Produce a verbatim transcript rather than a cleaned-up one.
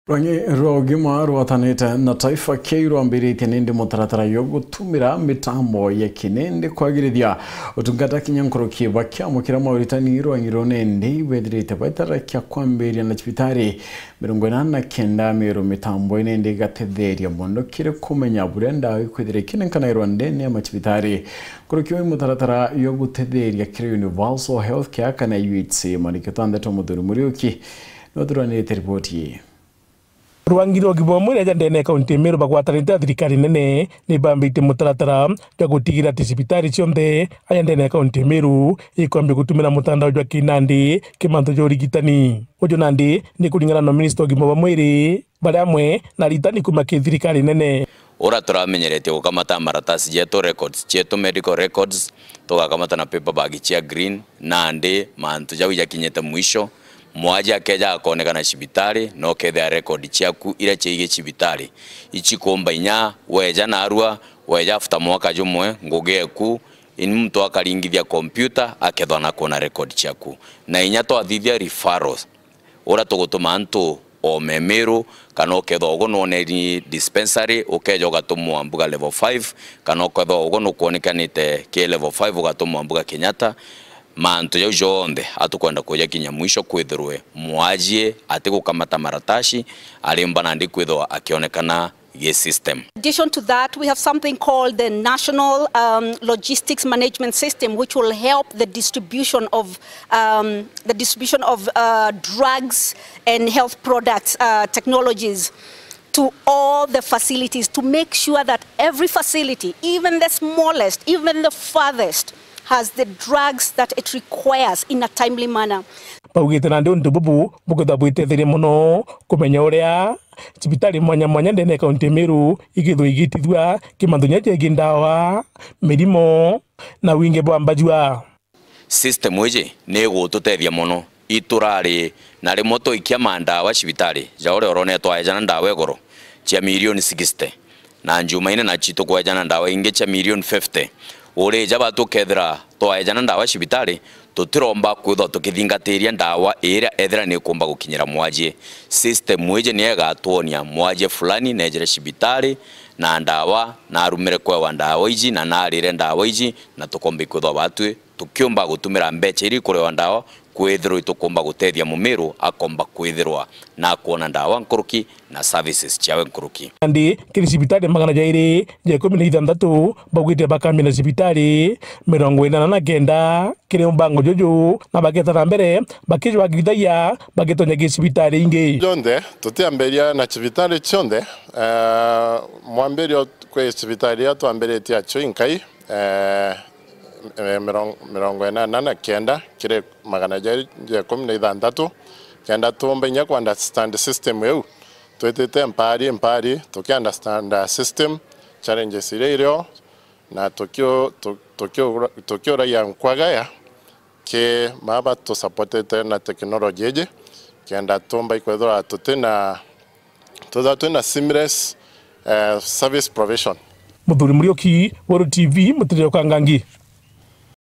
Rwangi rwa ugima rwatanite na Taifa Care rwambiritie nindi mutaratara yo gutumira mitambo ya kinindi kwagirithia utungata kinya nkuruki bakiamukira mauritani. Rwangi ruu nindi bethirite baitarakia kwambiria na cibitari mirongo inana na kenda Meru. Mitambo ii nindi igatetheria mono kiri kumenya buria ndawa ikwithira ikinenkanairwa ndene ya macibitari. Nkuruki wi mutaratara yo gutetheria kiri Universal Health Care kana U H C, Mwaniki Tandatu Muthuri Muriuki niwe uthuranirite riboti ii. Rwangi rwa ugima bwa mwiri aja ndene ya kaunti ya Meru bagwatanite na thirikari nene ni bambite mutaratara jwa gutigira ati cibitari cionthe aja ndene ya kaunti ya Meru ikwambia gutumira mutandao jwa kinandi ki mantu ja urigitani. Uju nandi ni kuringana na minista wa ugima bwa mwiri bari amwe na aritani kuma ki thirikari nene. Ura turamenyeretie gukamata maratasi jetu, records cietu, medical records, tugakamata na paper bag cia green, nandi mantu jau jakinyite mwisho, mwaji akeja akonekana cibitari, na ukethira record ciaku iria ciaigi cibitari icikumba inya weja narua, weja after mwaka jumwe, ngugi eku, ini muntu akaringithia computer, akethwa na kuona record ciaku. Na inya twathithia referrals, uria tugutuma antu oome Meru, kana ukethwa ugu nwoneri dispensary, ukeja ugatumwa mbuga level five, kana ukethwa ugu nukwonekanite ki level five, ugatumwa mbuga Kenyatta. Mantu jau jonthe atukwenda kuja kinya mwisho kwithirwe mwajie atigukamata maratashi, arimba nandi kwithirwa akionekana gi system. Addition to that, we have something called the National, um, Logistics Management System, which will help the distribution of, um, the distribution of, uh, drugs and health products, uh, technologies to all the facilities to make sure that every facility, even the smallest, even the farthest, has the drugs that it requires in a timely manner. Baugite nandi untu bubu bukwithirwa bwitetheria mono kumenya uria cibitari mwanya mwanya ndene ya kaunti ya Meru igithwa igitithua kimantu kinya kiegii ndawa, mirimo na wingi bwa mbajua. System iji ni igututethia mono. Iturari na rimwe twikia mandawa cibitari ja uria urone twaejana ndawa igoro cia milioni sixty, na Jumaine naci tukwejana ndawa ingi cia milioni fifty. Urija ba tukethira twaejana ndawa cibitari, tutiromba kwithwa tukithingatiria ndawa iria ethira nikumba gukinyira mwajie. System iji niyo igatwonia mwajie fulani neejire cibitari na ndawa, na arumire kwewa ndawa iji, na naarire ndawa iji, na tukomba ikwithwa batwi tukiumba gutumira mbecha iria ikurewa ndawa kwithirwa itukumba gutethia mumiru akomba kwithirwa na akwona ndawa nkuruki na services ciawe nkuruki. Nandi kiri cibitari magana jairi ja ikumi na ithanthatu baugite bakambia na cibitari mirongo inana na kenda kiri mbango juju, na bageta na mbere bakijwagithagia bagitonya gi cibitari ingi. Jonthe tutiambiria na cibitari cionthe, eh, mwambirio kwi cibitari iria twambiritie acio inkai, eh, eh, mirong-, mirongo inana na kenda kiri magana jairi ja ikumi na ithanthatu, kenda tuumba inya ku understand system iu. Twitite mpari mpari tuki understand system, challenges iria irio, na tukio-, tu-, tukio-, tukiuragia nkwagaya ki baba tusupportite na technology iji, kenda tuumba ikwethirwa tutina, twithirwa twina seamless, eh, service provision. Muthuri Muriuki, Weru T V, Mutirire Ukangangi.